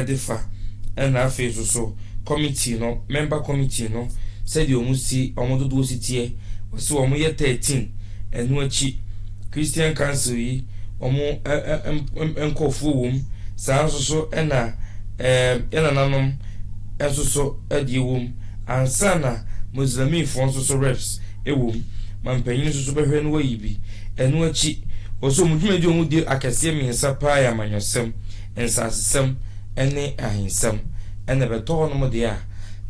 de fa, ɛna afei nso so committee no, member committee no, sɛdeɛ wɔn si wɔn dodoɔ si teɛ, wɔsi wɔn yɛ 13. Ɛno akyi, Christian Council yi wɔn ɛ ɛ nkurɔfoɔ wɔ mu saa nso so, ɛna yɛn nananom nso so ɛdeɛ wɔ mu, ansa na Muslimifoɔ nso so reps ɛwɔ mu. Mampanyin nso so bɛhwɛ no wayi bi. Ɛno akyi, wɔsɛ wɔn dwumadi a wɔn di akɛseɛ mmiɛnsa paa yɛ amanyɔsɛm, nsasesɛm ɛne ahensɛm. Ɛna ɛbɛtɔ hɔnom deɛ a,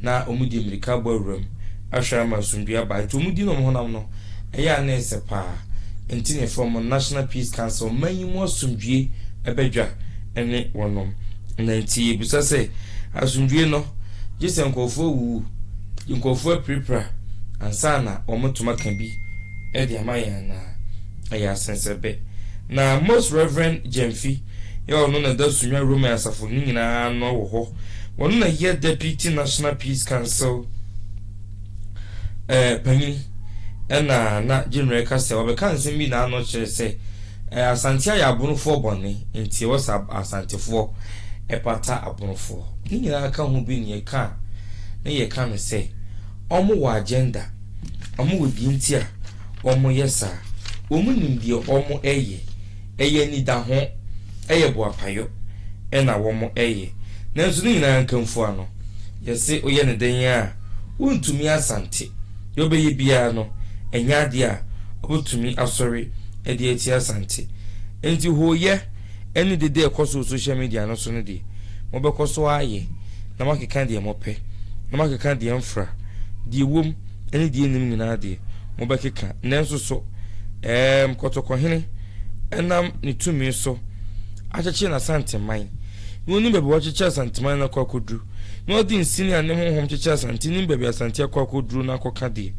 na wɔn di mmirika abɔ awura mu ahwɛ ama asomdwe aba. Nti wɔn di na wɔn honam no ɛyɛ a na ɛsɛ paa. Nti ne fam National Peace Council, mman yi mu asomdwe ɛbɛdwa ɛne wɔnom. Na nti ebisa sɛ asomdwe no gye sɛ nkurɔfoɔ wuwu, nkurɔfoɔ apirapira ansa na wɔn toma ka bi ɛde ama yɛn anaa? Ɛyɛ asɛnsɛbɛ. Na Most Reverend Gyamfi yɛ ɔno na da Sunyani Roman asafo no nyinaa no wɔ hɔ. Wɔn na yɛ Deputy National Peace Council panyin. Ɛna na General ka sɛ ɔbɛka nsɛm bi na ano kyerɛ sɛ Asante ayɛ abonofoɔ bɔne, nti ɛwɔ sɛ Asantefoɔ ɛpata abonofoɔ. Ne nyinaa ka ho bi ne yɛka ne yɛka no sɛ ɔmo wɔ agenda, ɔmo wɔ deɛ nti a ɔmo yɛ saa. Ɔmo nim deɛ ɔmo ɛyɛ. Ɛyɛ nidaho, ɛyɛ boapayɔ ɛna wɔn ɛyɛ. Nanso ne nyinaa nkamfo ano yɛsɛ oyɛ ne dan a wontumi Asante deɛ ɔbɛyɛ biara no, ɛnyɛ adeɛ a ɔbɛtumi asɔre ɛde ati Asante. Nti hooyɛ ɛne dede ɛkɔ so social media no so no deɛ, mobɛkɔ so ayɛ na moakeka deɛ mopɛ na moakeka deɛ mfra deɛ wom ɛne deɛ nim nyinaa deɛ mobɛkeka. Nanso so Kɔtɔkɔhene ɛnam ne tumi so akyekyere n'Asanteman na onim baabi wɔkyekyere Asanteman no akɔ akɔduru, na ɔde nsini a ne honhom kyekyere Asante nim baabi Asante akɔ akɔduru no akɔka deɛ,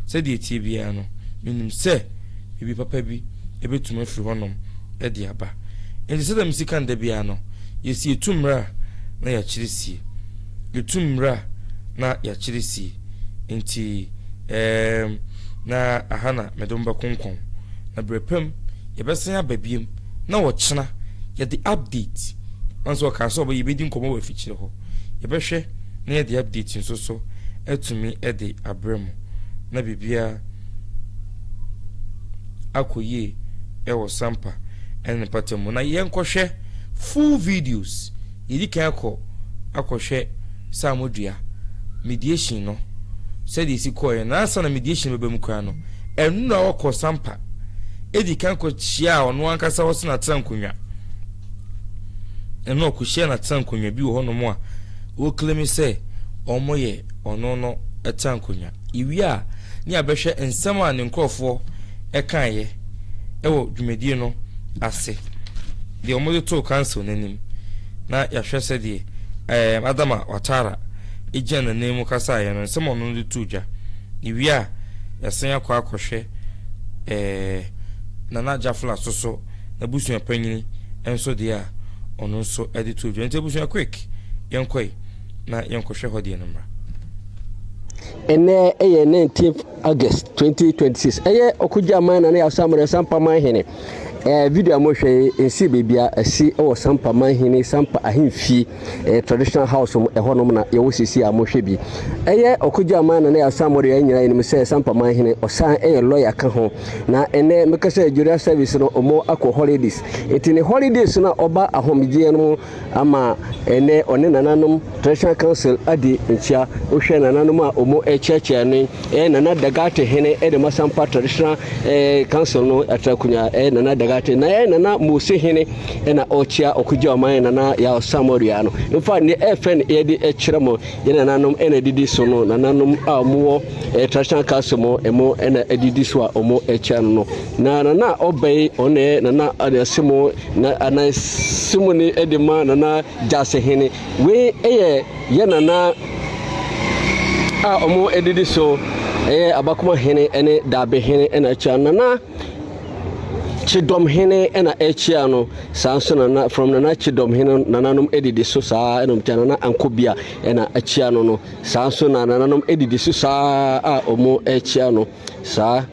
sɛdeɛ tie biara no, menim sɛ biribi papa bi ɛbɛtumi afiri hɔnom ɛde aba. Nti sɛdeɛ mesi ka da biara no, yɛsi etu mmerɛ a na yɛakyerɛ sie, yɛtu mmerɛ a na yɛakyerɛ sie. Nti na aha na mede mo bɛkonkɔn, na berɛ pam yɛbɛsan aba biem na wɔkyena yɛde update nso. Ɔkaa sɛ ɔbɛ yɛbɛdi nkɔmmɔ wɔ afikyire hɔ, yɛbɛhwɛ na yɛde update nso so atumi de abrɛ mu na biribiara akɔ yie ɛwɔ Sampa ɛne ne pata mu. Na yɛnkɔhwɛ full videos. Yɛdi kan akɔ akɔhwɛ Samodua mediation no sɛdeɛ esi kɔɔɛ. Na ansa na mediation bɛbɛ mu koraa no, ɛno na ɔkɔ Sampa edi kan kɔ hyia a ɔno ankasa ɔsi n'atena nkonnwa. Ɛno ɔkɔhyia n'atena nkonnwa bi wɔ hɔnom a wɔclaim sɛ wɔn yɛ ɔno no ɛtena nkonnwa. Iwie a, ne abɛhwɛ nsɛm a ne nkurɔfoɔ ɛkaeɛ ɛwɔ dwumadie no ase deɛ wɔde too council n'anim, na yɛahwɛ sɛdeɛ Adama Watara egyina n'anim mu kasaeɛ no, nsɛm a ɔno de too dwa. Iwie a, yɛsan akɔ akɔhwɛ Nana Jafla soso n'abusua panyin nso deɛ a ɔno nso de too dwa. Nti abusua, quick, yɛnkɔe na yɛnkɔhwɛ hɔ deɛ no mmra. Ɛnɛ ɛyɛ 19th August 2026. Ɛyɛ Ɔkogya man na ne yɛasammerɛ Sampa man hene. Video a mohwɛ yi nsi baabi a ɛsi wɔ Sampa man hene, Sampa ahemfie, traditional house mu ɛhɔnom na yɛwɔ sisi a mohwɛ bi. Ɛyɛ Ɔkogya man na ne yɛasammerɛ. Yɛn nyinaa yɛnim sɛ Sampa man hene ɔsan ɛyɛ lawyer ka ho. Na ɛnɛ meka sɛ judicial service no ɔmo akɔ holidays, nti ne holidays no a ɔba ahomegyeɛ no mu ama ɛnɛ ɔne nananom traditional council adi nkyia. Wohwɛ nananom a ɔmo ɛkyerɛkyerɛ no, ɛyɛ Nana Dagate hene ɛde ma Sampa traditional council no atrakunya. Ɛyɛ Nana Dagate na ɛyɛ Nana Mose hene ɛna ɔkyia Ɔkogya ɔman Nana Yaw Samoria no. Mfa ne ɛfɛ no yɛde ɛkyerɛ mo yɛ nananom ɛna ɛdidi so no. Nananom a ɔmo wɔ traditional council mu ɛmo ɛna ɛdidi so a ɔmo ɛkyia no. Na nana ɔba yi, ɔno yɛ Nana Anasimo na Anasimo ne ɛde ma Nana Gyase hene. Wei ɛyɛ yɛ nana a ɔmo ɛdidi so, ɛyɛ Abakoma hene ɛne Daabe hene ɛna ɛkyia Nana Kyidɔm hene ɛna ɛkyia no saa nso. Nana from Nana Kyidɔm hene, nananom ɛdidi so saa ɛna ɔmo kyia Nana Ankobia ɛna ɛkyia no saa nso. Na nananom ɛdidi so saa a ɔmo ɛkyia no saa.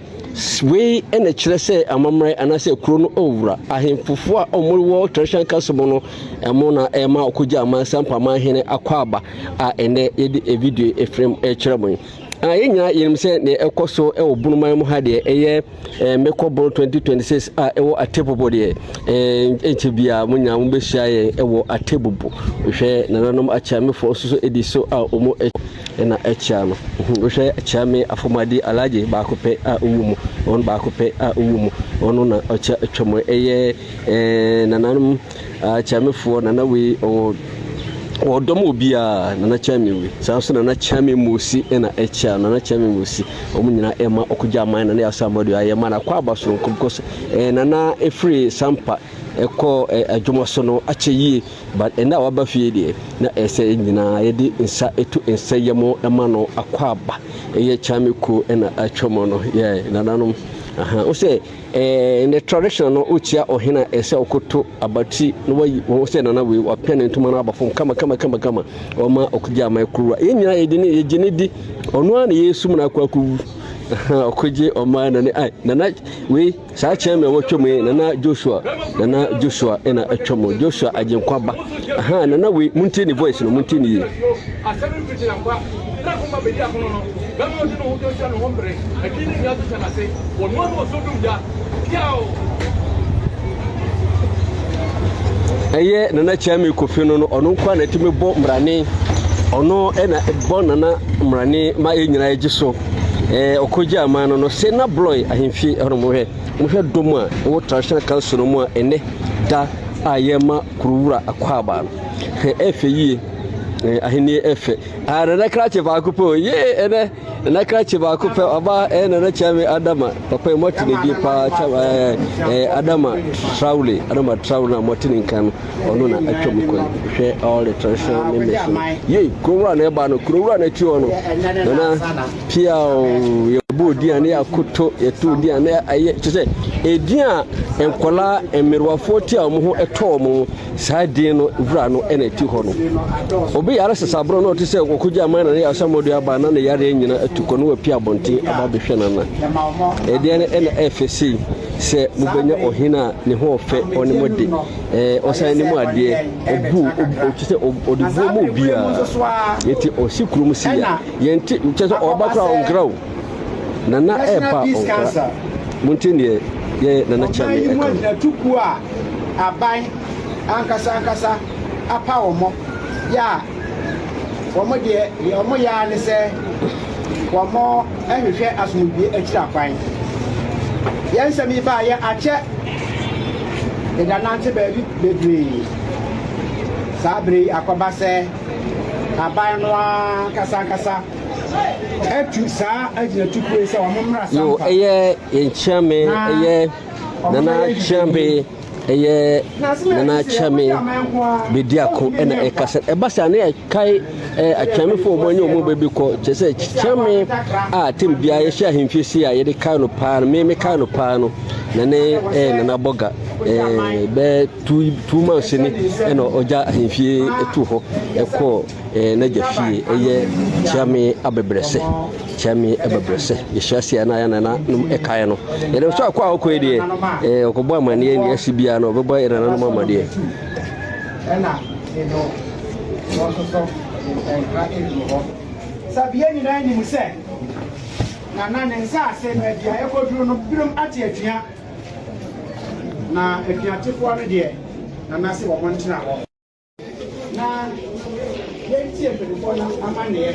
Wei na ɛkyerɛ sɛ amammerɛ anaasɛ kuro no owura. Ahemfofoɔ a wɔwɔ traditional council mu no, ɛmo na ɛma ɔkɔgya aman Sampaman hene akwaaba a ɛnɛ yɛde video efiri mu ɛkyerɛ mo yi. Ah, yɛn nyinaa yɛnim sɛ deɛ ɛkɔ so wɔ Bonoman mu ha deɛ ɛyɛ eh, mekɔ Bono 2026 a ɛwɔ Atebubu deɛ eh, nkyɛ biara mo nyinaa mobɛhyia yɛn ɛwɔ Atebubu. Hwɛ nananom akyiamefoɔ nso so ɛdi so a wɔn ɛna ɛkyia no. Wohwɛ akyiame afɔmadi alagye baako pɛ a ɔwɔ mu, wɔn baako pɛ a ɔwɔ mu, ɔno na ɔkyia atwa mu ɛyɛ eh, nananom Ah Kyamefoɔ nana wei ɔwɔ ɔwɔ dɔm obiara nana Kyame wei saa nso nana Kyame Mosi ɛna ɛkyia nana Kyame Mosi wɔn nyinaa ɛma ɔkogya aman nana yasa amadu ayɛ ma na akɔ aba soronko because ɛɛ nana efiri Sampa ɛkɔ ɛ adwuma so no akyɛ yie but ɛnna a waba fie deɛ na ɛsɛ nyinaa yɛde nsa etu nsa yam ɛma no akɔ aba ɛyɛ Kyame kuo ɛna atwa mu no yɛ nananom aha wosɛ Eh, in the tradition no, wokyia ɔhene a ɛsɛ ɔkoto abati na wayi wɔn sɛ nana wei wapɛ ne ntoma no aba fam kama kama kama kama ɔma ɔkogye aman kuruwa. Yɛn nyinaa yɛde ne yɛgye ne di ɔno ara na yɛsum no akɔ akɔwu ɔkogye ɔman na ne ai nana wei saa kyɛn mi a wɔatwa mu yi nana Joshua nana Joshua ɛna atwa mu Joshua agyenkwa ba aha nana wei muntie ne voice no muntie ne yie. Asɛm mfiri gyina kwa. Bere a kɔm abedi akono no, bɛrima a ɔde ne ho dɔ hyia ne ho mmere, adwini ne nnua nso hyɛ n'ase. Wɔnoa no wɔ sodom gya. Piaw! Ɛyɛ Nana Kyame Kofi no no, ɔno nkoa na ɛtumi bɔ mmarane. Ɔno na ɛbɔ Nana mmarane ma yɛn nyinaa gye so. Ɛɛ ɔkɔgye aman no no, se na Blɔe ahemfie ɛhɔ nom hwɛ. Mohwɛ dɔm a ɛwɔ traditional council no mu a ɛnɛ da a yɛma kurowura akwaaba no. Ɛfɛ yie. Ahenni ɛfɛ. Ah, Nana Krakye baako pɛ o. Yee, ɛnɛ Nana Krakye baako pɛ. Ɔba ɛyɛ Nana Kyame Adama. Papa yi mɔte ne din paa. Kyame ɛɛ ɛɛ Adama Traore. Adama Traore na mɔte ne nka no. Ɔno na atwa mu kɔ. Hwɛ all the traditional members no. Yee, kurowura na ɛba no. Kurowura na ɛte hɔ no. Nana pia o. Yɛbɔ odin a ne yɛakoto. Yɛto odin a ne ayɛ kyerɛ sɛ edin a nkɔlaa mmerewafoɔ ti a wɔn ho ɛtɔ wɔn. Saa din no wura no na ɛte hɔ no. Obi yare sesaborɔ na ɔte sɛ ɔkɔgya aman na ne asammɔdua aba na ne yareɛ nyina atu kɔ na wapue abɔnten aba abɛhwɛ nana. Ɛdeɛ no ɛna ɛfɛ sei sɛ mobɛnya ɔhene a ne ho ɔfɛ ɔne mo de ɛɛ ɔsan ne mu adeɛ ɔbu ɔkyɛ sɛ ɔde buo mu obiara yɛte ɔsi kurom si a yɛnte kyɛ sɛ ɔba koraa ɔnkra o. Nana National ɛɛba Peace ɔnkra. Council. Montie neɛ yɛ Nana Ɔman Kyame yi mu ɛka no. agyinatukuo a aban ankasa ankasa apa wɔn yɛ a wɔn deɛ deɛ wɔn yɛ ara ne sɛ wɔn hwehwɛ asomdwie akyiri akwan. Yɛn nsɛm yi baayɛ akyɛ yɛde anante baabi bebree. Saa bere yi akɔba sɛ aban no ankasa ankasa atu saa agyinatukuo yi sɛ wɔn mmra Yo, Sampa ɛyɛ yɛn kyeame, na ɛyɛ wɔn Nana mmɛyɛ Kyeame, nhwehwɛmu. ɛyɛ Na asɛm a Nana ɛte sɛ Kyeame yɛkɔgye aman nko ara Bediako ɔntumi ɛna nyɛ nkwa. ɛkasa. Ɛba saa ne yɛkae ɛɛ akyeamefoɔ wɔn anya wɔn baabi kɔ. Kyerɛ sɛ kyeame a tem biara yɛhyɛ ahemfie si a yɛde kae no paa no, me me kae no paa no, na ne ɛɛ Nana Bɔga ɛɛ bɛɛ 2 months ni ɛna ɔgya ahemfie ɛto hɔ ɛkɔɔ ɛɛ n'agya fie ɛyɛ Kyeame Abɛbrɛsɛ. Kyeame Abɛbrɛsɛ. Yɛhyɛ ase a na yɛn nananom ɛkae no. Yɛde nso akɔ a ɔkɔ yi deɛ ɛɛ ɔkɔbɔ amaneɛ deɛ asi biara no ɔbɛbɔ yɛn nananom amaneɛ. Ɛna eno wɔn nso so nkra aduru hɔ. Sɛ bea nyinaa nim sɛ Nana ne nsaase no baabi a ɛkɔduru no binom ate atua na atuatefoɔ no deɛ Nana se wɔn ntena hɔ. Na yɛntie mpanimfoɔ no amanneɛ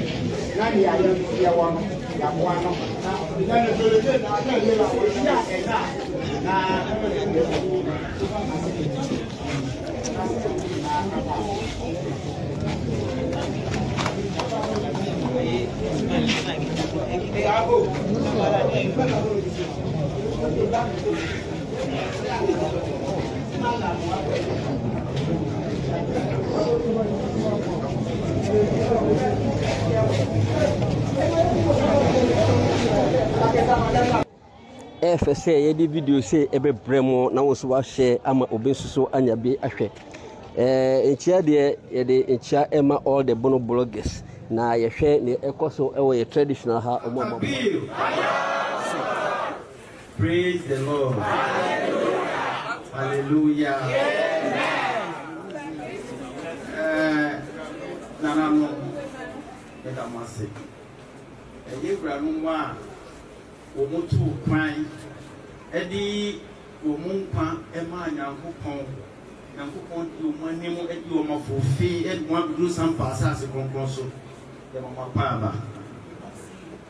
na nea yɛn nso yɛwɔ no yɛaboa no na yɛhyia ɛda a na Ɛyɛ fɛ sɛ yɛde video sei ɛbɛbrɛ mo na wo nso wahyɛ ama obi nso so anya bi ahwɛ. Ɛɛ nkyia deɛ yɛde nkyia ɛma all the Bono bloggers na yɛhwɛ nea ɛkɔ so ɛwɔ yɛ traditional ha ɔmo a. Praise the Lord. Hallelujah. Amen. Eh, nananom, meda mo ase. Ɛyɛ wuranom a wɔn too kwan de wɔn nkwa maa Nyankopɔn. Nyankopɔn di wɔn anim di wɔn afoofi de wɔn abɛduru Sampa asase kronkron so. Yɛma mo akwaaba.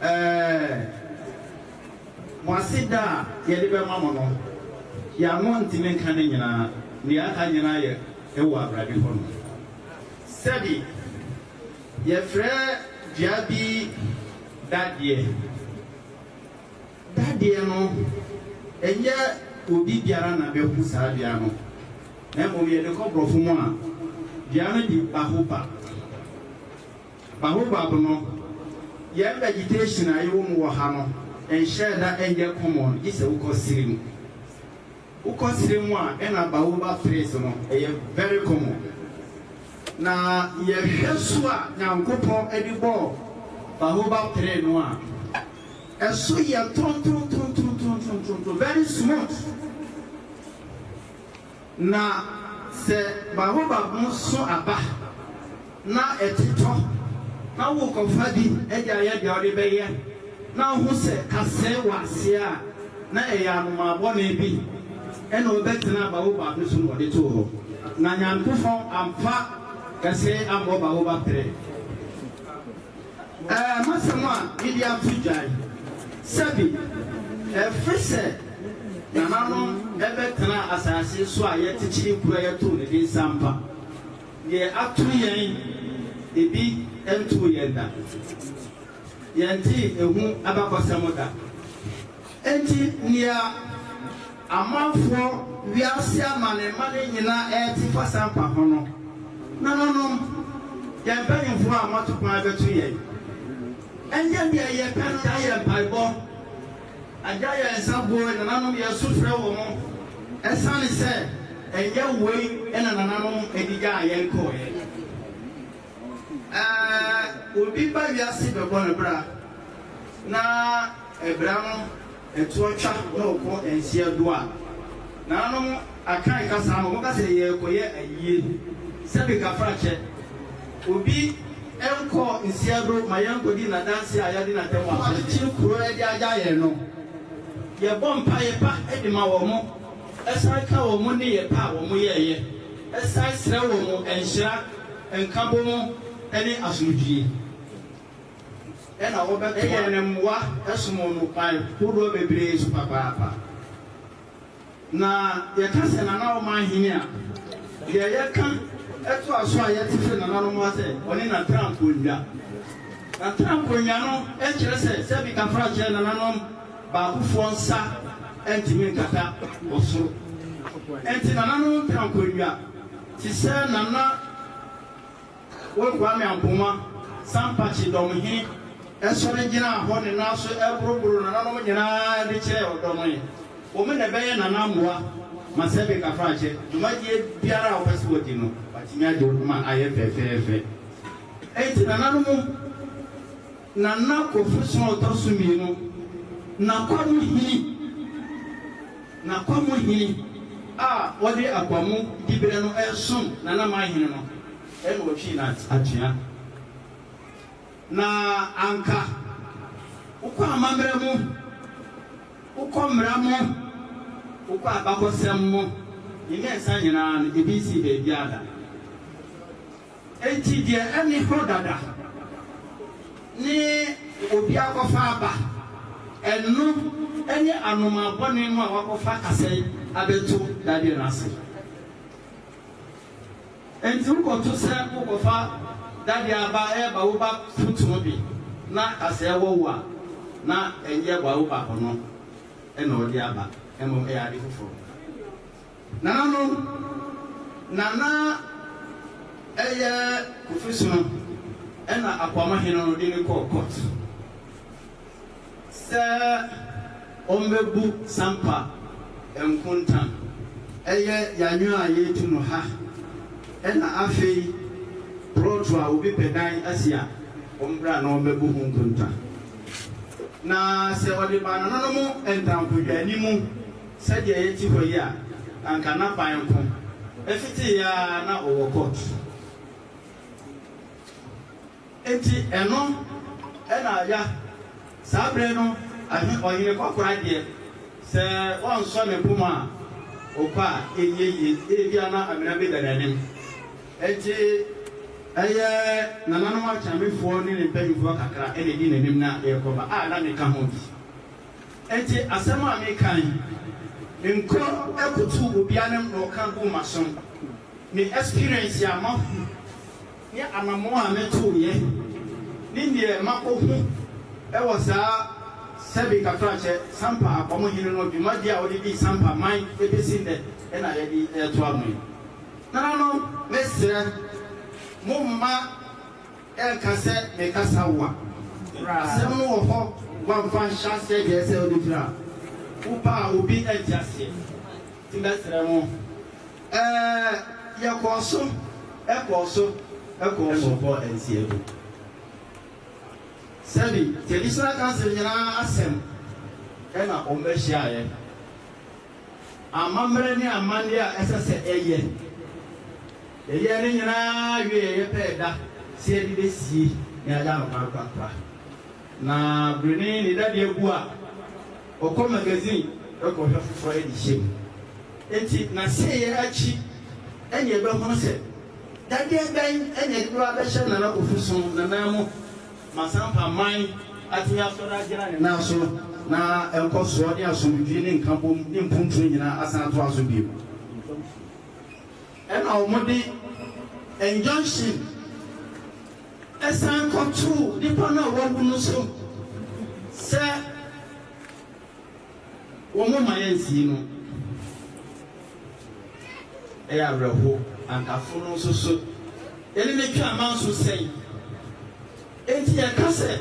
Ɛɛ, mo aseda a yɛde bɛma mo no, yɛn ano ntumi nka ne nyinaa. Nea aka nyinaa yɛ wɔ Awurade hɔ no. Sɛbi yɛfrɛ dua bi dadeɛ. Dadeɛ no, ɛnyɛ obi biara na bɛhu saa dua no, na mmom yɛde kɔ borɔfo mu a, dua no de baobab. Baobab no, yɛn vegetation a yɛwɔ mu wɔ ha no, ɛnhyɛɛ da nyɛ common gye sɛ wokɔ sere mu. Wokɔ sere mu a, ɛna baobab trees no, ɛyɛ very common. Na yɛhwɛ su a Nyankopɔn de bɔɔ baobab tree no a, ɛso yɛ tontontontontontontonton, very smooth. Na sɛ baobab no so aba na ɛtotɔ na worekɔfa bi de ayɛ deɛ wode bɛyɛ na wohu sɛ kasɛe wɔ aseɛ a, na ɛyɛ anomaa bɔne bi na ɔbɛtenaa baobab no so na ɔde too hɔ. Na Nyankopɔn amfa kasɛe ammɔ baobab trɛ. Ɛɛ, m'asɛm a mede ato dwa yi, sɛbe ɛfiri sɛ nananom bɛtenaa asase so a yɛkyekyere kuro a yɛtoo no din Sampa, deɛ ato yɛn, ebi ntoo yɛn da. Yɛntee ehu abakɔsɛm da. Enti nea amanfoɔ wiase amanemane nyinaa rete fa Sampa ho no, nananom, yɛn mpanyimfoɔ a moato kwan abɛto yɛn, ɛnyɛ deɛ yɛpɛ no, agya yɛn mpaebɔ, agya yɛn nsa buo, nananom yɛsu frɛ wɔn, ɛsiane sɛ ɛnyɛ wei na nananom de gyaa yɛn kɔeɛ. Ɛɛ, obi ba wiase bɛbɔ ne bra, na ɛbra no ɛtoɔ twa na ɔkɔ nseɛ do a, nananom Akan kasa no wɔka sɛ yɛrekɔyɛ ayie, sɛbe kafrakyɛ. Obi nkɔ nseɛ do ma yɛnkɔdi n'adanseɛ a yɛadi n'atɛm wɔ asɔre. Akyekyere kuro de agya yɛn no, yɛbɔ mpaeɛ pa de ma wɔn, san ka wɔn nneyɛɛ pa a wɔyɛeɛ, san srɛ wɔn nhyira. Nkabom ne asomdwie na wɔbɛtoa. Yɛn mmoa som no kwan horoɔ bebree so papaapa. Na yɛka sɛ Nana Ɔman Hene a, deɛ yɛka toa so a yɛte firi nananom hɔ sɛ ɔne Natra Nkonnwa. Natra Nkonnwa no kyerɛ sɛ sɛbi kafra kyerɛ nananom baakofoɔ nsa ntumi nkata ɔsoro. Enti nananom ntra nkonnwa. Te sɛ Nana Wol Kwame Ampoma, Sampakye Dɔmhene sɔre gyinaa hɔ ne nan so boroboro nananom nyinaa de kyerɛɛ ɔdɔ no, wɔn na ɛbɛyɛ Nana mmoa ma Sɛbe Kafrakyɛ dwumadie biara a wɔpɛ sɛ wɔdi no, wɔatumi agye ma ayɛ fɛfɛɛfɛ. Enti nananom, Nana Kofi Sono ɔtɔ so mmienu, Nakwamu Hene, N'Akwamu hene a ɔde Akwamu diberɛ no resom Nanaman hene no na ɔtwee no atua. Na anka wokɔ amammerɛ mu, wokɔ mmara mu, wokɔ abakɔsɛm mu, ne mmiɛnsa nyinaa no, ebi nsii baabiara da. Enti deɛ ɛnni hɔ dada ne obi akɔfa aba, ɛno ne anomaa bɔne no a wakɔfa kasɛe abɛto dadeɛ no ase. Enti wokɔto sɛ wokɔfa dadeɛ aba ɛreba wo ba fotoɔ bi na kasɛe wɔ wo a, na ɛnyɛ w'awo ba no na ɔde aba, mmom ɛyɛ ade foforɔ. Nananom, na na ɛyɛ Kofi Sono ɛna Akwama hene no de no kɔɔ court sɛ ɔmmɛbu Sampa nkonta. Ɛyɛ Yanyo a yɛretu no ha ɛna afei plot a obi pɛ dan asi a ɔmbra na ɔmmɛbu ho nkonta. Na sɛ ɔde baa nananom ntankodwaani mu sɛdeɛ yɛte hɔ yi a, anka n'aban nko. Ɛfiteeɛ ara na ɔwɔ court. Enti ɛno na ya saa berɛ no ahe ɔhene kɔkora deɛ sɛ wansɔ ne poma a ɔkɔ a ɛnyɛ yie, ebia na amena bi da n'anim. Enti ɛyɛ nananom akyamefoɔ ne ne mpanimfoɔ kakra na ɛdi n'anim na yɛrekɔba a na meka ho bi. Enti asɛm a meka yi, menkɔ koto obiara anim na ɔka gu m'asom. Me experience a mahu ne anammɔn a metooeɛ ne deɛ makɔhu wɔ saa Sɛbi Kafrakyɛ Sampa Akwamu Hene no dwumadie a ɔde dii Sampa man bɛsi nnɛ na yɛde retoa mo yi. Nananom, mesrɛ mo mma ɛnka sɛ mekasa wa. Asɛm no wɔ hɔ, woamfa anhyɛ aseɛ deɛ ɛsɛ wode firi a, woba a obi nte aseɛ. Nti mɛsrɛ mo. Ɛɛ, yɛkɔɔ so, kɔɔ so, kɔɔ so. Ɛna ɔkɔɔ Nsiado. Sɛbi, Traditional Council nyinaa asɛm ɛna wɔbɛhyiaeɛ. Amammerɛ ne amanneɛ a ɛsɛ sɛ ɛyɛ. Yɛyɛɛ ne nyinaa wieeɛ, yɛpɛɛ da sɛ yɛde bɛsie na yɛagya no kwan korakora. Na buroni ne dadeɛ bu a, ɔkɔ magazine kɔhwɛ foforɔ de hyɛ mu. Enti n'asɛeɛ akyi na yɛbɛhunu sɛ dadeɛ bɛn na yɛde bɛba abɛhyɛ Nana Kofi-Som nanan mu ma Sampa man atumi asɔre agyina ne nan so na nkɔsoɔ ne asomdwoeɛ ne nkabom ne mpuntuo nyinaa asan atoa so bio. Ɛna wɔde injunction san kɔtoo nipa no a wawu no so sɛ wɔmma yɛnsie no. Ɛyɛ awerɛho, ankafo no nso so, yɛne no twa amanso sɛn? Enti yɛka sɛ.